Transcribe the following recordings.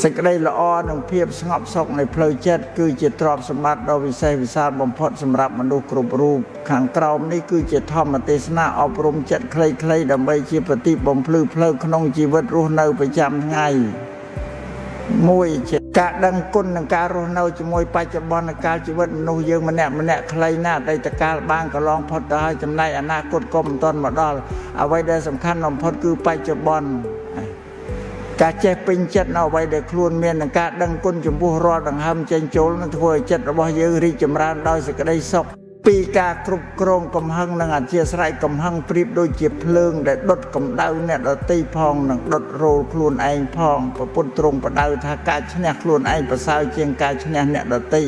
សេចក្តីល្អនិងភាពស្ងប់សុខនៃផ្លូវចិត្តគឺជាទ្រព្យសម្បត្តិដ៏វិសេសវិសាលបំផុតសម្រាប់មនុស្សគ្រប់រូបខាងក្រោមនេះគឺជាធម្មទេសនាអប់រំចិត្តខ្លីៗដើម្បីជាប្រទីបបំភ្លឺផ្លូវក្នុងជីវិតរស់នៅប្រចាំថ្ងៃមួយជាការដឹងគុណនិងការរស់នៅជាមួយបច្ចុប្បន្នកាលជីវិតមនុស្សយើងម្នាក់ម្នាក់ខ្លីណាស់អតីតកាលបានកន្លងផុតទៅហើយចំណែកអនាគតក៏មិនទាន់មកដល់អ្វីដែលសំខាន់បំផុតគឺបច្ចុប្បន្ន ការចេះពេញចិត្តនៅអ្វីដែលខ្លួនមាននិងការដឹងគុណចំពោះរាល់ដង្ហើមចេញចូលនឹងធ្វើឲ្យចិត្តរបស់យើងរីកចម្រើនដោយសេចក្តីសុខពីការគ្រប់គ្រងកំហឹងនិងអធិស្ឋានកំហឹងប្រៀបដូចជាភ្លើងដែលដុតកម្ដៅអ្នកដទៃផងនិងដុតរោលខ្លួនឯងផងព្រះពុទ្ធទ្រង់បដៅថាការឈ្នះខ្លួនឯងប្រសើរជាងការឈ្នះអ្នកដទៃ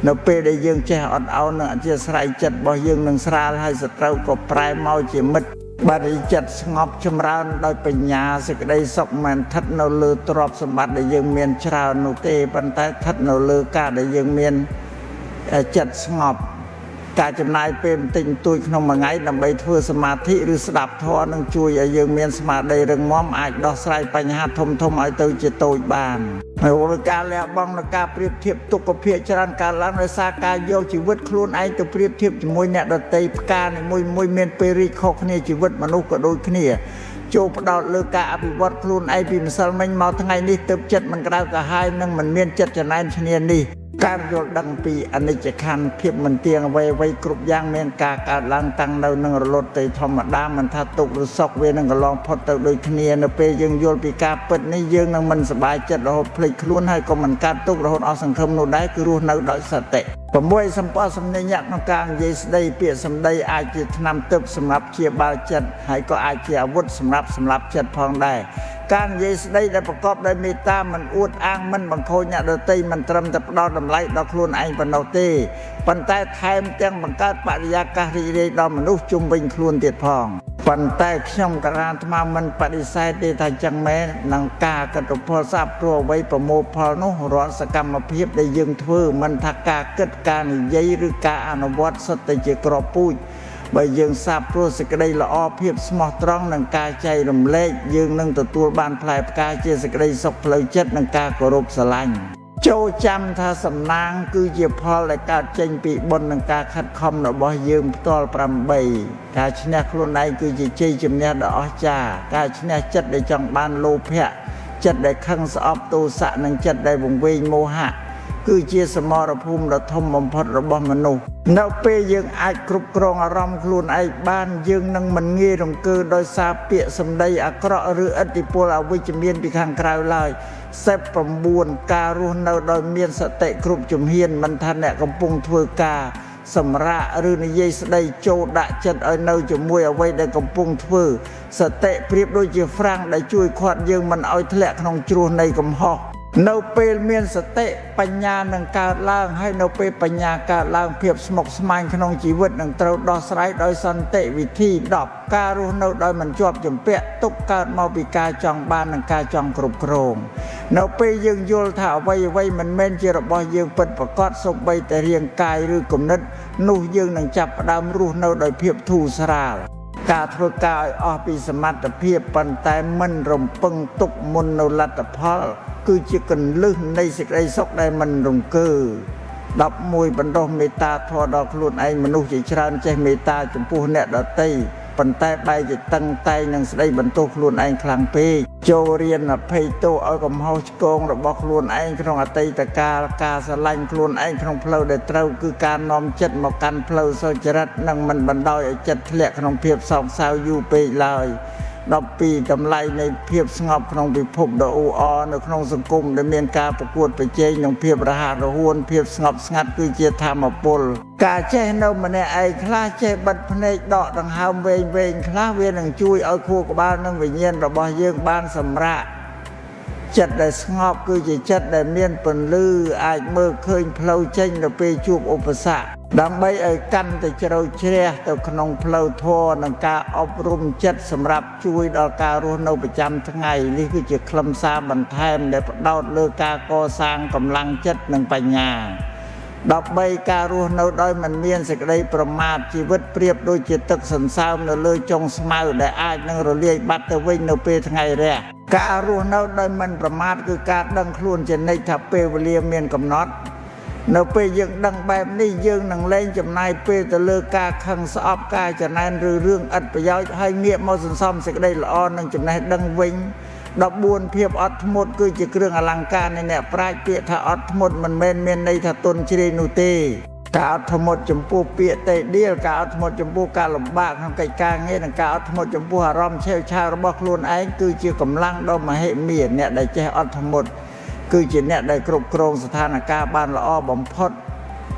នៅពេលដែលយើងចេះអត់ឱននិងអធិស្ឋានចិត្តរបស់យើងនឹងស្រាលហើយសត្រូវក៏ប្រែមកជាមិត្ត បាទចិត្តស្ងប់ចម្រើនដោយបញ្ញាសេចក្តីសុខមិនស្ថិតនៅលើទ្រព្យសម្បត្តិដែលយើងមានច្រើននោះទេប៉ុន្តែស្ថិតនៅលើការដែលយើងមានចិត្តស្ងប់ការចំណាយពេលបន្តិចបន្តួចក្នុងមួយថ្ងៃដើម្បីធ្វើសមាធិឬស្ដាប់ធម៌នឹងជួយឲ្យយើងមានស្មារតីរឹងមាំអាចដោះស្រាយបញ្ហាធំធំឲ្យទៅជាតូចបានហើយការលះបង់និងការប្រៀបធៀបទុក្ខភាពច្រើនកើតឡើងដោយសារការយកជីវិតខ្លួនឯងទៅប្រៀបធៀបជាមួយអ្នកដទៃផ្កានីមួយមួយមានពេលរីកខុសគ្នាជីវិតមនុស្សក៏ដូចគ្នាចូលផ្ដោតលើការអភិវឌ្ឍខ្លួនឯងពីម្សិលមិញមកថ្ងៃនេះទើបចិត្តមិនក្តៅក្រហាយនិងមិនមានចិត្តចំណែនឈ្នានេះការយល់ដឹងពីអនិច្ចខណ្ឌភាពមិនទៀងអ្វីអ្វីគ្រប់យ៉ាងមានការកើតឡើងតាំងនៅនឹងរលត់ទៅធម្មតាមិនថាទុក្ខឬសុខវានឹងកន្លងផុតទៅដូចគ្នានៅពេលយើងយល់ពីការពិតនេះយើងនឹងមិនសប្បាយចិត្តរហូតភ្លេចខ្លួនហើយក៏មិនកើតទុក្ខរហូតអស់សង្ឃឹមនោះដែរគឺរស់នៅដោយសតិ6សម្បសម្នេញៈក្នុងការនិយាយស្ដីពាក្យសម្ដីអាចជាថ្នាំទិព្វសម្រាប់ព្យាបាលចិត្តហើយក៏អាចជាអាវុធសម្រាប់សម្លាប់ចិត្តផងដែរការនិយាយស្ដីដែលប្រកបដោយមេត្តាមិនអួតអាងមិនបង្ខូចអ្នកដទៃមិនត្រឹមតែផ្ដល់តម្លៃដល់ខ្លួនឯងប៉ុណ្ណោះទេប៉ុន្តែថែមទាំងបង្កើតបរិយាកាសរីករាយដល់មនុស្សជុំវិញខ្លួនទៀតផងប៉ុន្តែខ្ញុំករាអាត្មាមិនបដិសេធទេថាចឹងមែននឹងការកតផលសាបព្រោះអ្វីប្រមូលផលនោះរាល់សកម្មភាពដែលយើងធ្វើមិនថាការគិតការនិយាយឬការអនុវត្តសុទ្ធតែជាក្របពូជបើយើងសាបព្រោះសេចក្តីល្អភាពស្មោះត្រង់និងការចែករំលែកយើងនឹងទទួលបានផ្លែផ្កាជាសេចក្តីសុខផ្លូវចិត្តនិងការគោរពស្រឡាញ់ចូលចាំថាសំណាងគឺជាផលដែលកើតចេញពីបុណ្យនិងការខិតខំរបស់យើងផ្ទាល់8ការឈ្នះខ្លួនឯងគឺជាជ័យជំនះដ៏អស្ចារ្យការឈ្នះចិត្តដែលចង់បានលោភៈចិត្តដែលខឹងស្អប់ទោសៈនិងចិត្តដែលវង្វេងមោហៈគឺជាសមរភូមិដ៏ធំបំផុតរបស់មនុស្សនៅពេលយើងអាចគ្រប់គ្រងអារម្មណ៍ខ្លួនឯងបានយើងនឹងមិនងាយរង្គើដោយសារពាក្យសម្ដីអាក្រក់ឬឥទ្ធិពលអវិជ្ជមានពីខាងក្រៅឡើយ19ការរស់នៅដោយមានសតិគ្រប់ជំហានមិនថាអ្នកកំពុងធ្វើការសម្រាកឬនិយាយស្ដីចូលដាក់ចិត្តឲ្យនៅជាមួយអ្វីដែលកំពុងធ្វើសតិប្រៀបដូចជាហ្វ្រាំងដែលជួយឃាត់យើងមិនឲ្យធ្លាក់ក្នុងជ្រោះនៃកំហុសនៅពេលមានសតិបញ្ញានឹងកើតឡើងហើយនៅពេលបញ្ញាកើតឡើងភាពស្មុគស្មាញក្នុងជីវិតនឹងត្រូវដោះស្រាយដោយសន្តិវិធី10ការរស់នៅដោយមិនជាប់ជំពាក់ទុកកើតមកពីការចង់បាននិងការចង់គ្រប់គ្រងនៅពេលយើងយល់ថាអ្វីអ្វីមិនមែនជារបស់យើងពិតប្រាកដសូម្បីតែរាងកាយឬគំនិតនោះយើងនឹងចាប់ផ្ដើមរស់នៅដោយភាពធូរស្រាលការធ្វើការឲ្យអស់ពីសមត្ថភាពប៉ុន្តែមិនរំពឹងទុកមុននៅលទ្ធផលគឺជាកន្លឹះនៃសេចក្តីសុខដែលមិនរង្គើ11បណ្ដុះមេត្តាធម៌ដល់ខ្លួនឯងមនុស្សជាច្រើនចេះមេត្តាចំពោះអ្នកដទៃប៉ុន្តែបែរជាតឹងតែងនឹងស្ដីបន្ទោសខ្លួនឯងខ្លាំងពេកចូលរៀនអភ័យទោសឲ្យកំហុសឆ្គងរបស់ខ្លួនឯងក្នុងអតីតកាលការស្រឡាញ់ខ្លួនឯងក្នុងផ្លូវដែលត្រូវគឺការនាំចិត្តមកកាន់ផ្លូវសុចរិតនិងមិនបណ្ដោយឲ្យចិត្តធ្លាក់ក្នុងភាពសោកសៅយូរពេកឡើយ12តម្លៃនៃភាពស្ងប់ក្នុងពិភពដ៏អ៊ូអរនៅក្នុងសង្គមដែលមានការប្រកួតប្រជែងនិងភាពរហ័សរហួនភាពស្ងប់ស្ងាត់គឺជាធម៌ពលការចេះនៅម្នាក់ឯងខ្លះចេះបិទភ្នែកដកដង្ហើមវែងវែងខ្លះវានឹងជួយឲ្យខួរក្បាលនិងវិញ្ញាណរបស់យើងបានសម្រាកចិត្តដែលស្ងប់គឺជាចិត្តដែលមានពន្លឺអាចមើលឃើញផ្លូវចេញនៅពេលជួបឧបសគ្គដើម្បីឲ្យកាន់តែជ្រៅជ្រះទៅក្នុងផ្លូវធម៌និងការអប់រំចិត្តសម្រាប់ជួយដល់ការរស់នៅប្រចាំថ្ងៃនេះគឺជាខ្លឹមសារបន្ថែមដែលផ្ដោតលើការកសាងកម្លាំងចិត្តនិងបញ្ញា13ការរស់នៅដោយមិនមានសេចក្តីប្រមាទជីវិតប្រៀបដូចជាទឹកសន្សើមនៅលើចុងស្មៅដែលអាចនឹងរលាយបាត់ទៅវិញនៅពេលថ្ងៃរះ ការរស់នៅដោយមិនប្រមាទគឺការដឹងខ្លួនជានិច្ចថាពេលវេលាមានកំណត់នៅពេលយើងដឹងបែបនេះយើងនឹងលែងចំណាយពេលទៅលើការខឹងស្អប់ការចំណែនឬរឿងឥតប្រយោជន៍ហើយងាកមកសន្សំសេចក្តីល្អនិងចំណេះដឹងវិញ14ភាពអត់ធ្មត់គឺជាគ្រឿងអលង្ការនៃអ្នកប្រាជ្ញពាក្យថាអត់ធ្មត់មិនមែនមានន័យថាទន់ជ្រាយនោះទេការអត់ធ្មត់ចំពោះពាក្យទេដៀលការអត់ធ្មត់ចំពោះការលំបាកក្នុងកិច្ចការងារនិងការអត់ធ្មត់ចំពោះអារម្មណ៍ឆេវឆាវរបស់ខ្លួនឯងគឺជាកម្លាំងដ៏មហិមាអ្នកដែលចេះអត់ធ្មត់គឺជាអ្នកដែលគ្រប់គ្រងស្ថានភាពបានល្អបំផុត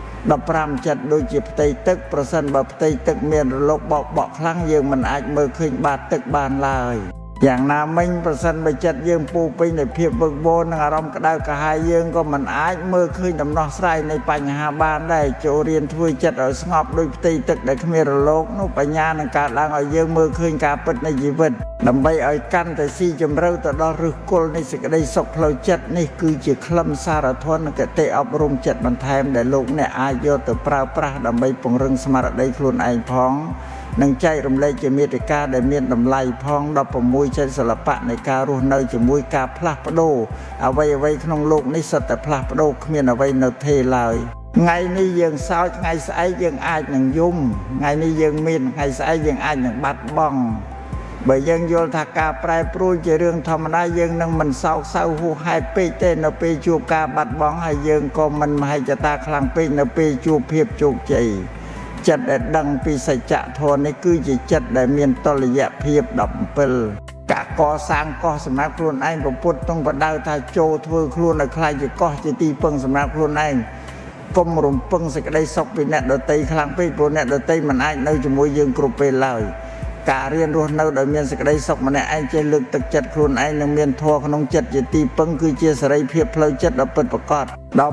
15ចិត្តដូចជាផ្ទៃទឹកប្រសិនបើផ្ទៃទឹកមានរលកបោកបក់ខ្លាំងយើងមិនអាចមើលឃើញបាតទឹកបានឡើយយ៉ាងណាមិញប្រសិនបើចិត្តយើងពោពេញដោយភាពវឹកវរនិងអារម្មណ៍ក្តៅក្រហាយយើងក៏មិនអាចមើលឃើញដំណោះស្រាយនៃបញ្ហាបានដែរចូលរៀនធ្វើចិត្តឲ្យស្ងប់ដូចផ្ទៃទឹកដែលគ្មានរលកនោះបញ្ញានឹងកើតឡើងឲ្យយើងមើលឃើញការពិតនៃជីវិតដើម្បីឲ្យកាន់តែស៊ីជម្រៅទៅដល់ឫសគល់នៃសេចក្តីសុខផ្លូវចិត្តនេះគឺជាខ្លឹមសារធម៌និងគតិអប់រំចិត្តបន្ថែមដែលលោកអ្នកអាចយកទៅប្រើប្រាស់ដើម្បីពង្រឹងស្មារតីខ្លួនឯងផងនិងចែករំលែកជាមាតិកាដែលមានតម្លៃផង16ចិត្តសិល្បៈនៃការរស់នៅជាមួយការផ្លាស់ប្ដូរអ្វីៗក្នុងលោកនេះសុទ្ធតែផ្លាស់ប្ដូរគ្មានអ្វីនៅថេរឡើយថ្ងៃនេះយើងសោចថ្ងៃស្អែកយើងអាចនឹងយំថ្ងៃនេះយើងមានថ្ងៃស្អែកយើងអាចនឹងបាត់បង់បើយើងយល់ថាការប្រែប្រួលជារឿងធម្មតាយើងនឹងមិនសោកសៅហួសហេតុពេកទេនៅពេលជួបការបាត់បង់ហើយយើងក៏មិនមហិច្ឆតាខ្លាំងពេកនៅពេលជួបភាពជោគជ័យចិត្តដែលដឹងពីសច្ចធម៌នេះគឺជាចិត្តដែលមានតុល្យភាព17ការកសាងកោះសម្រាប់ខ្លួនឯងពុទ្ធទ្រង់បដៅថាចូលធ្វើខ្លួនឲ្យក្លាយជាកោះជាទីពឹងសម្រាប់ខ្លួនឯងកុំរំពឹងសេចក្តីសុខពីអ្នកដទៃខ្លាំងពេកព្រោះអ្នកដទៃមិនអាចនៅជាមួយយើងគ្រប់ពេលឡើយការរៀនរស់នៅដោយមានសេចក្តីសុខម្នាក់ឯងចេះលើកទឹកចិត្តខ្លួនឯងនិងមានធម៌ក្នុងចិត្តជាទីពឹងគឺជាសេរីភាពផ្លូវចិត្តដ៏ពិតប្រាកដ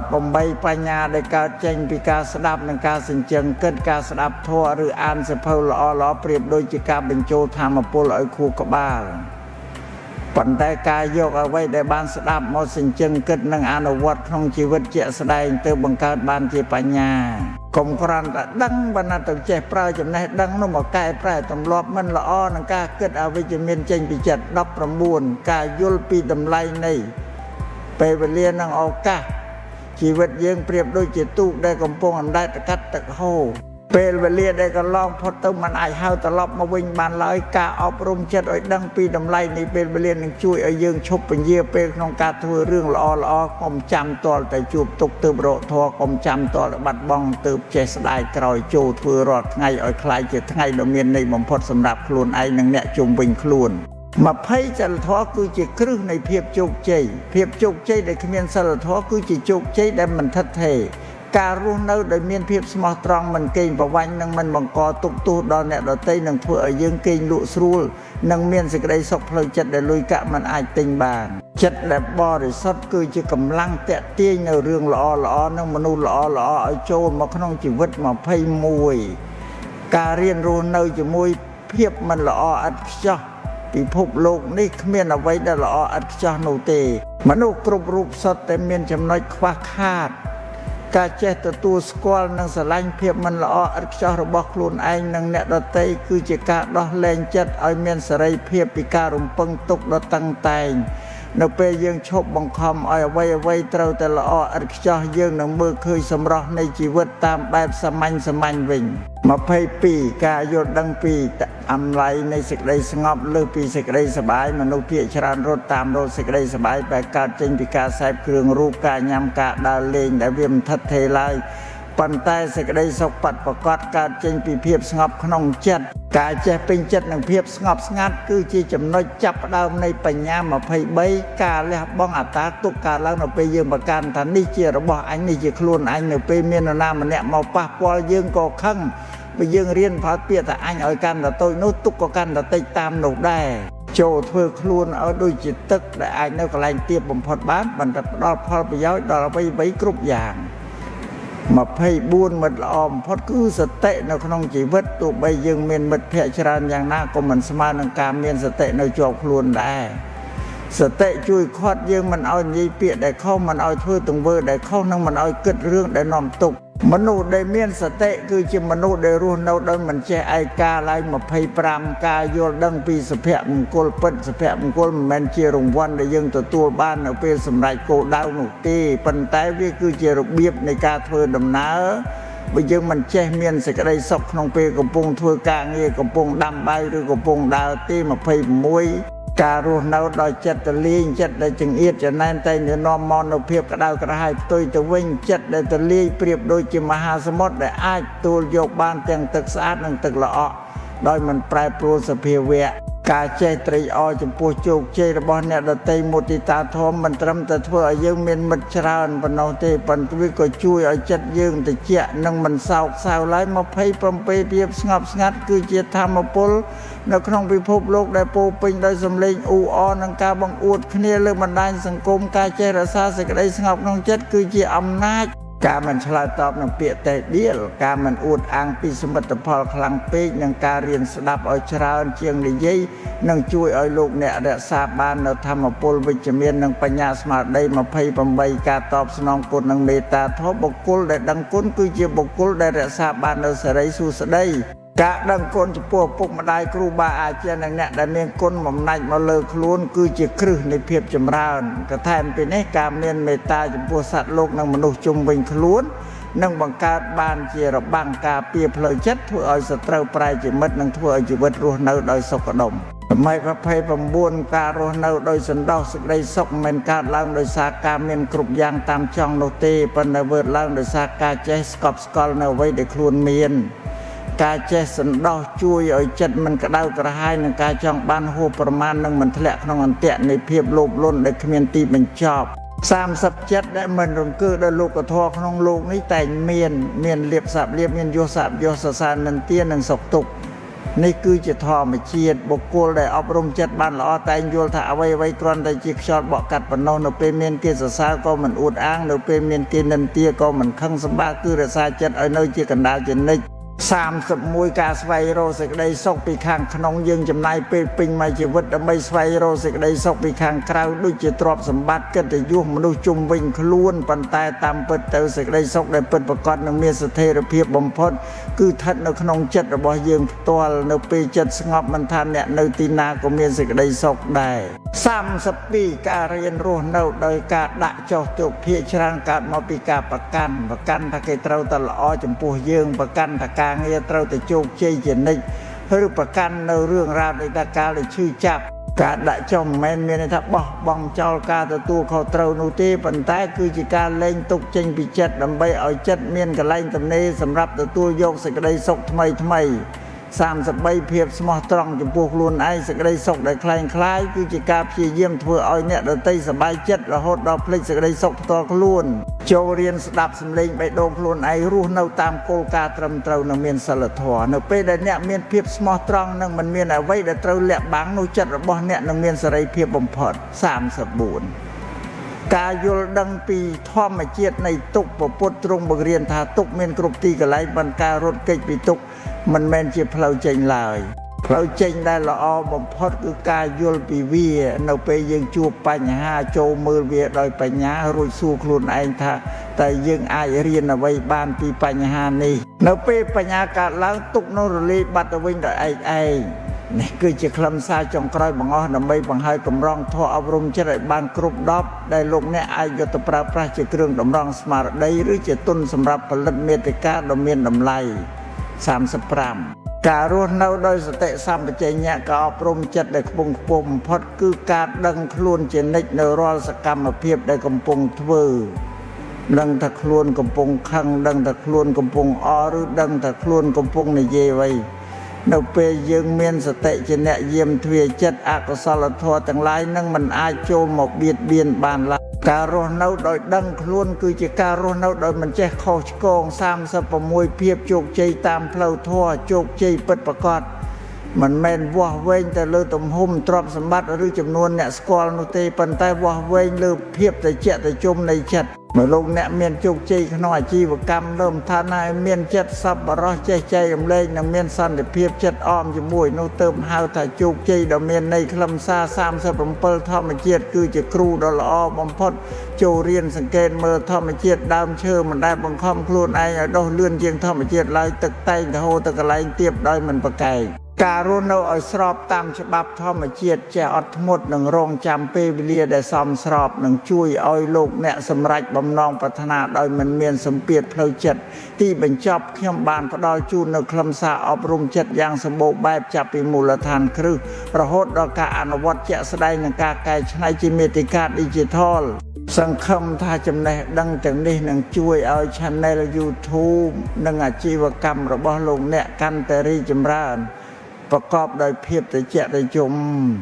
18បញ្ញាដែលកើតចេញពីការស្ដាប់និងការសញ្ជឹងគិតការស្ដាប់ធម៌ឬអានសៀវភៅល្អៗប្រៀបដូចជាការបញ្ចូលធម៌ពលឲ្យខួរក្បាលប៉ុន្តែការយកអ្វីដែលបានស្ដាប់មកសញ្ជឹងគិតនិងអនុវត្តក្នុងជីវិតជាក់ស្ដែងទើបបង្កើតបានជាបញ្ញាកុំគ្រាន់តែដឹងប៉ុន្តែទៅចេះប្រើចំណេះដឹងនោះមកកែប្រែទម្លាប់មិនល្អនឹងការគិតអវិជ្ជមានចេញពីចិត្ត19ការយល់ពីតម្លៃនៃពេលវេលានិងឱកាសជីវិតយើងប្រៀបដូចជាទូកដែលកំពុងអណ្ដែតកាត់ទឹកហូរពេលវេលាដែលកន្លងផុតទៅมันអាចហៅត្រឡប់មកវិញបានឡើយការអប់រំចិត្តឲ្យដឹងពីតម្លៃនៃពេលវេលានឹងជួយឲ្យយើងឈប់ពន្យាពេលក្នុងការធ្វើរឿងល្អៗកុំចាំទាល់តែជួបទុក្ខទើបរកធម៌កុំចាំទាល់តែបាត់បង់ទើបចេះស្ដាយក្រោយចូលធ្វើរាល់ថ្ងៃឲ្យក្លាយជាថ្ងៃដ៏មានន័យបំផុតសម្រាប់ខ្លួនឯងនិងអ្នកជុំវិញខ្លួន20សិលធម៌គឺជាគ្រឹះនៃភាពជោគជ័យភាពជោគជ័យដែលគ្មានសិលធម៌គឺជាជោគជ័យដែលមិនថិតថេរការរស់នៅដោយមានភាពស្មោះត្រង់មិនកេងប្រវ័ញ្ចនិងមិនបង្កទុក្ខទោសដល់អ្នកដទៃនឹងធ្វើឲ្យយើងគេងលក់ស្រួលនិងមានសេចក្តីសុខផ្លូវចិត្តដែលលុយកាក់មិនអាចទិញបានចិត្តដែលបរិសុទ្ធគឺជាកម្លាំងទាក់ទាញនៅរឿងល្អៗនិងមនុស្សល្អៗឲ្យចូលមកក្នុងជីវិត21ការរៀនរស់នៅជាមួយភាពមិនល្អឥតខ្ចោះពិភពលោកនេះគ្មានអ្វីដែលល្អឥតខ្ចោះនោះទេមនុស្សគ្រប់រូបសុទ្ធតែមានចំណុចខ្វះខាតការចេះទទួលស្គាល់និងស្រឡាញ់ភាពមិនល្អឥតខ្ចោះរបស់ខ្លួនឯងនិងអ្នកដទៃគឺជាការដោះលែងចិត្តឲ្យមានសេរីភាពពីការរំពឹងទុកដ៏តឹងតែងនៅពេលយើងឈប់បង្ខំឲ្យអ្វីៗត្រូវតែល្អឥតខ្ចោះយើងនឹងមើលឃើញសម្រស់នៃជីវិតតាមបែបសាមញ្ញៗវិញ22ការយល់ដឹងពីតម្លៃនៃសេចក្តីស្ងប់លើសពីសេចក្តីសប្បាយមនុស្សភាគច្រើនរត់តាមរកសេចក្តីសប្បាយបែរកើតចេញពីការសេពគ្រឿងរូបការញ៉ាំការដើរលេងដែលវាមិនថិតថេរឡើយប៉ុន្តែសេចក្តីសុខពិតប្រាកដកើតចេញពីភាពស្ងប់ក្នុងចិត្តការចេះពេញចិត្តនឹងភាពស្ងប់ស្ងាត់គឺជាចំណុចចាប់ផ្ដើមនៃបញ្ញា23ការលះបង់អត្តាទុកកើតឡើងនៅពេលយើងប្រកាន់ថានេះជារបស់អញនេះជាខ្លួនអញនៅពេលមាននរណាម្នាក់មកប៉ះពាល់យើងក៏ខឹងបើយើងរៀនផលពាក្យថាអញឲ្យកាន់តែតូចនោះទុកក៏កាន់តែតិចតាមនោះដែរចូលធ្វើខ្លួនឲ្យដូចជាទឹកដែលអាចនៅកន្លែងទាបបំផុតបានបន្តផ្ដល់ផលប្រយោជន៍ដល់អ្វីៗគ្រប់យ៉ាង24មិត្តល្អបំផុតគឺសតិនៅក្នុងជីវិតទោះបីយើងមានមិត្តភក្តិច្រើនយ៉ាងណាក៏មិនស្មើនឹងការមានសតិនៅជាប់ខ្លួនដែរសតិជួយខាត់យើងមិនឲ្យនិយាយពាក្យដែលខុសមិនឲ្យធ្វើទង្វើដែលខុសនិងមិនឲ្យគិតរឿងដែលនាំទុក្ខ មនុស្សដែលមានសតិគឺជាមនុស្សដែលរស់នៅដោយមិនចេះឯកាឡើយ25ការយល់ដឹងពីសុភមង្គលពិតសុភមង្គលមិនមែនជារង្វាន់ដែលយើងទទួលបាននៅពេលសម្រេចគោលដៅនោះទេប៉ុន្តែវាគឺជារបៀបនៃការធ្វើដំណើរបើយើងមិនចេះមានសេចក្តីសុខក្នុងពេលកំពុងធ្វើការងារកំពុងដាំបាយឬកំពុងដើរទេ26ការរស់នៅដោយចិត្តទលាយចិត្តដែលចង្អៀតចំណែនតែងតែនាំមកនូវភាពក្តៅក្រហាយផ្ទុយទៅវិញចិត្តដែលទលាយប្រៀបដូចជាមហាសមុទ្រដែលអាចទួលយកបានទាំងទឹកស្អាតនិងទឹកល្អក់ដោយមិនប្រែប្រួលសភាវៈការចេះត្រេកអរចំពោះជោគជ័យរបស់អ្នកដទៃមុទិតាធម៌មិនត្រឹមតែធ្វើឲ្យយើងមានមិត្តច្រើនប៉ុណ្ណោះទេប៉ុន្តែវាក៏ជួយឲ្យចិត្តយើងត្រជាក់និងមិនសោកសៅឡើយ27ភាពស្ងប់ស្ងាត់គឺជាធម៌ពលនៅក្នុងពិភពលោកដែលពោរពេញដោយសម្លេងអ៊ូអរនិងការបង្អួតគ្នាលើបណ្ដាញសង្គមការចេះរក្សាសេចក្តីស្ងប់ក្នុងចិត្តគឺជាអំណាចការមិនឆ្លើយតបនឹងពាក្យតេដៀលការមិនអួតអាងពីសមិទ្ធផលខ្លាំងពេកនិងការរៀនស្ដាប់ឲ្យច្រើនជាងនិយាយនឹងជួយឲ្យលោកអ្នករក្សាបាននូវធម៌ពលវិជ្ជមាននិងបញ្ញាស្មារតី28ការតបស្នងគុណនិងមេត្តាធម៌បុគ្គលដែលដឹងគុណគឺជាបុគ្គលដែលរក្សាបាននូវសិរីសួស្តីការដឹងគុណចំពោះឪពុកម្ដាយគ្រូបាអាចារ្យនិងអ្នកដែលមានគុណបំណាច់មកលើខ្លួនគឺជាគ្រឹះនៃភាពចម្រើនក៏ថែមពីនេះការមានមេត្តាចំពោះសត្វលោកនិងមនុស្សជុំវិញខ្លួននឹងបង្កើតបានជារបាំងការពារផ្លូវចិត្តធ្វើឲ្យសត្រូវប្រែជាមិត្តនិងធ្វើឲ្យជីវិតរស់នៅដោយសុខដុមសម័យ29ការរស់នៅដោយសន្តោសសេចក្តីសុខមិនកើតឡើងដោយសារការមានគ្រប់យ៉ាងតាមចង់នោះទេប៉ុន្តែវើឡើងដោយសារការចេះស្កប់ស្កល់នៅអ្វីដែលខ្លួនមានការចេះសន្តោសជួយឲ្យចិត្តមិនក្តៅក្រហាយនឹងការចង់បានហួសប្រមាណនិងមិនធ្លាក់ក្នុងអន្ទាក់នៃភាពលោភលន់ដែលគ្មានទីបញ្ចប់37ដែលមិនរង្គើដោយលោកធម៌ក្នុងលោកនេះតែងមានលៀបសាប់លៀបមានយោសាប់យោសរសើរនិន្ទានិងសុខទុក្ខនេះគឺជាធម្មជាតិបុគ្គលដែលអប់រំចិត្តបានល្អតែងយល់ថាអ្វីអ្វីគ្រាន់តែជាខ្យល់បក់កាត់ប៉ុណ្ណោះនៅពេលមានគេសរសើរក៏មិនអួតអាងនៅពេលមានគេនិន្ទាក៏មិនខឹងសម្បាគឺរក្សាចិត្តឲ្យនៅជាកណ្ដាលជានិច្ច31ការស្វែងរកសេចក្តីសុខពីខាងក្នុងយើងចំណាយពេលពេញមួយជីវិតដើម្បីស្វែងរកសេចក្តីសុខពីខាងក្រៅដូចជាទ្រព្យសម្បត្តិកិត្តិយសមនុស្សជុំវិញខ្លួនប៉ុន្តែតាមពិតទៅសេចក្តីសុខដែលពិតប្រាកដនឹងមានស្ថិរភាពបំផុតគឺស្ថិតនៅក្នុងចិត្តរបស់យើងផ្ទាល់នៅពេលចិត្តស្ងប់មិនថាអ្នកនៅទីណាក៏មានសេចក្តីសុខដែរ32ការរៀនរស់នៅដោយការដាក់ចុះទុកភាគច្រើនកើតមកពីការប្រកាន់ថាគេត្រូវតែល្អចំពោះយើងប្រកាន់ថាការងារត្រូវតែជោគជ័យជានិច្ចឬប្រកាន់នៅរឿងរ៉ាវដែលថាការដែលឈឺចាប់ការដាក់ចុះមិនមែនមានន័យថាបោះបង់ចោលការទទួលខុសត្រូវនោះទេប៉ុន្តែគឺជាការលែងទុកចេញពីចិត្តដើម្បីឲ្យចិត្តមានកន្លែងទំនេរសម្រាប់ទទួលយកសេចក្តីសុខថ្មីថ្មី33ភាពស្មោះត្រង់ចំពោះខ្លួនឯងសេចក្តីសុខដែលคล้ายៗគឺជាការព្យាយាមធ្វើឲ្យអ្នកដទៃសប្បាយចិត្តរហូតដល់ភ្លេចសេចក្តីសុខផ្ទាល់ខ្លួនចូលរៀនស្ដាប់សម្លេងបេះដូងខ្លួនឯងរស់នៅតាមគោលការណ៍ត្រឹមត្រូវនិងមានសីលធម៌នៅពេលដែលអ្នកមានភាពស្មោះត្រង់និងមិនមានអ្វីដែលត្រូវលាក់បាំងនោះចិត្តរបស់អ្នកនឹងមានសេរីភាពបំផុត34ការយល់ដឹងពីធម្មជាតិនៃទុក្ខពុទ្ធទ្រង់បង្រៀនថាទុក្ខមានគ្រប់ទីកន្លែងប៉ុន្តែការរត់គេចពីទុក្ខមិនមែនជាផ្លូវចេញឡើយផ្លូវចេញដែលល្អបំផុតគឺការយល់ពីវានៅពេលយើងជួបបញ្ហាចូលមើលវាដោយបញ្ញារួចសួរខ្លួនឯងថាតើយើងអាចរៀនអ្វីបានពីបញ្ហានេះនៅពេលបញ្ញាកើតឡើងទុក្ខនោះរលាយបាត់ទៅវិញដោយឯងនេះគឺជាខ្លឹមសារចុងក្រោយបង្អស់ដើម្បីបង្ហើយកម្រងធម៌អប់រំចិត្តឲ្យបានគ្រប់10ដែលលោកអ្នកអាចយកទៅប្រើប្រាស់ជាគ្រឿងតម្រង់ស្មារតីឬជាទុនសម្រាប់ផលិតមាតិកាដ៏មានតម្លៃ35ការរស់នៅដោយសតិសម្បជញ្ញៈក៏អប់រំចិត្តដែលខ្ពង់ខ្ពស់បំផុតគឺការដឹងខ្លួនជានិច្ចនៅរាល់សកម្មភាពដែលកំពុងធ្វើដឹងថាខ្លួនកំពុងខឹងដឹងថាខ្លួនកំពុងអឬដឹងថាខ្លួនកំពុងនិយាយអ្វីនៅពេលយើងមានសតិជាអ្នកយាមទ្វាចិត្តអកុសលធម៌ទាំងឡាយនឹងមិនអាចចូលមកបៀតបៀនបានឡើយការរស់នៅដោយដឹងខ្លួនគឺជាការរស់នៅដោយមិនចេះខុសឆ្គង36ភាពជោគជ័យតាមផ្លូវធម៌ជោគជ័យពិតប្រាកដមិនមែនវាស់វែងទៅលើទំហំទ្រព្យសម្បត្តិឬចំនួនអ្នកស្គាល់នោះទេប៉ុន្តែវាស់វែងលើភាពត្រជាក់ត្រជុំនៃចិត្ត បើលោកអ្នកមានជោគជ័យក្នុងអាជីវកម្មដើមឋានៈឲ្យមានចិត្តសប្បុរសចេះចែករំលែកនិងមានសន្តិភាពចិត្តអមជាមួយនោះទើបហៅថាជោគជ័យដ៏មានន័យខ្លឹមសារ37ធម្មជាតិគឺជាគ្រូដ៏ល្អបំផុតចូលរៀនសង្កេតមើលធម្មជាតិដើមឈើមិនដែលបង្ខំខ្លួនឯងឲ្យដុះលឿនជាងធម្មជាតិឡើយទឹកតែងទៅហូរទៅកន្លែងទៀបដោយមិនប្រកែកការរស់នៅឲ្យស្របតាមច្បាប់ធម្មជាតិចេះអត់ធ្មត់និងរងចាំពេលវេលាដែលសមស្របនឹងជួយឲ្យលោកអ្នកសម្រេចបំណងប្រាថ្នាដោយមិនមានសម្ពាធផ្លូវចិត្តទីបញ្ចប់ខ្ញុំបានផ្ដល់ជូននៅខ្លឹមសារអប់រំចិត្តយ៉ាងសម្បូរបែបចាប់ពីមូលដ្ឋានគ្រឹះរហូតដល់ការអនុវត្តជាក់ស្ដែងនិងការកែច្នៃជាមាតិកា Digital សង្ឃឹមថាចំណេះដឹងទាំងនេះនឹងជួយឲ្យ Channel YouTube និងអាជីវកម្មរបស់លោកអ្នកកាន់តែរីកចម្រើនប្រកបដោយភាពត្រជាក់ត្រជុំ។